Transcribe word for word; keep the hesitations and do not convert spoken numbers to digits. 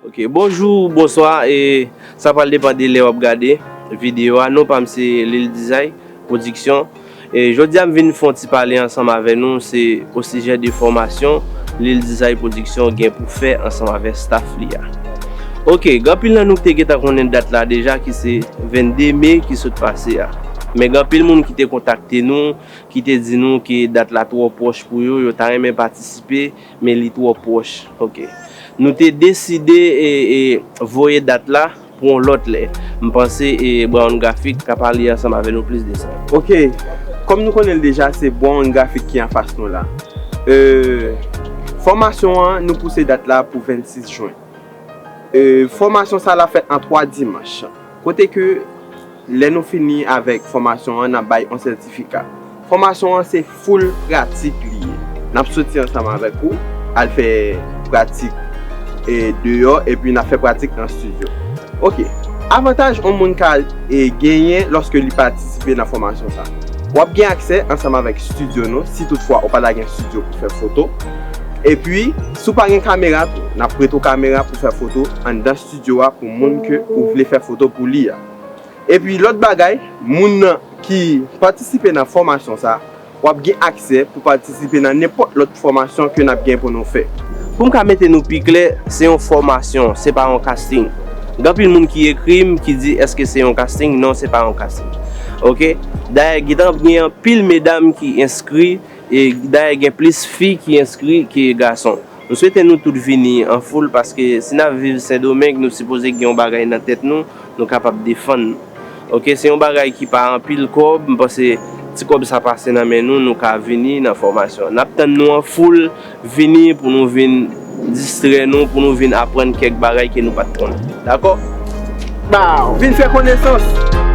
Ok, bonjou, bonswa, e sa pral depann de lè w ap gade videyo a. Non pa m se Lil Dizay Pwodiksyon. E jodi a m vin fè yon ti pale ansanm avè nou, se osijè de fòmasyon Lil Dizay Pwodiksyon gen pou fè ansanm avè staff li a. Ok, gen anpil nan nou ki te gentan konnen dat la deja, ki se vennde me ki sot pase a. Men gen anpil moun ki te kontakte nou, ki te di nou ke dat la twò pwòch pou yo, yo ta renmen patisipe, men li twò pwòch. Ok. Nou te deside e, e voye dat la pou yon lòt lè. M panse e Brown Graphic ka pale ansanm avè nou plis de sa. Ok. Kòm nou konnen l deja, se Brown Graphic ki anfas nou la. E, fòmasyon an, nou pouse dat la pou vennsis jen. E, fòmasyon sa la fèt an twa dimanch. Kote ke lè nou fini avèk fòmasyon an, n ap bay yon sètifika. Fòmasyon an se full pratik li ye. N ap soti ansanm avèk ou, al fè pratik e deyò, epi n ap fè pratik nan estidyo. Ok. Avantaj yon moun ka e, genyen lòske li patisipe nan fòmasyon sa. W ap gen aksè ansanm avèk estidyo nou, si toutfwa ou pa ta gen estidyo pou fè foto. Epi, si w pa gen kamera tou, n ap prete w kamera pou fè foto anndan estidyo a pou moun ke ou vle fè foto pou li a. Epi lòt bagay, moun nan ki patisipe nan fòmasyon sa, w ap gen aksè pou patisipe nan nenpòt lòt fòmasyon ke n ap gen pou nou fè. Pou m ka mete nou pi klè, se yon fòmasyon, se pa yon casting. Gen anpil moun ki ekri m, ki di, "Èske se yon casting?" Non, se pa yon casting. Ok? Dayè, gentan gen anpil medam ki enskri, e dayè, gen plis fi ki enskri ke gason. M swete nou tout vini an foul, paske si n ap viv Sendomeng, nou sipoze gen yon bagay nan tèt nou, nou kapab defann nou. Ok, se yon bagay ki pa anpil kòb, m panse ti kòb sa pase nan men nou, nou ka vini nan fòmasyon. N ap tann nou an foul, vini pou nou vin distrè nou, pou nou vin aprann kèk bagay ke nou pa t konnen. Dakò? Bow! Vin fè konesans!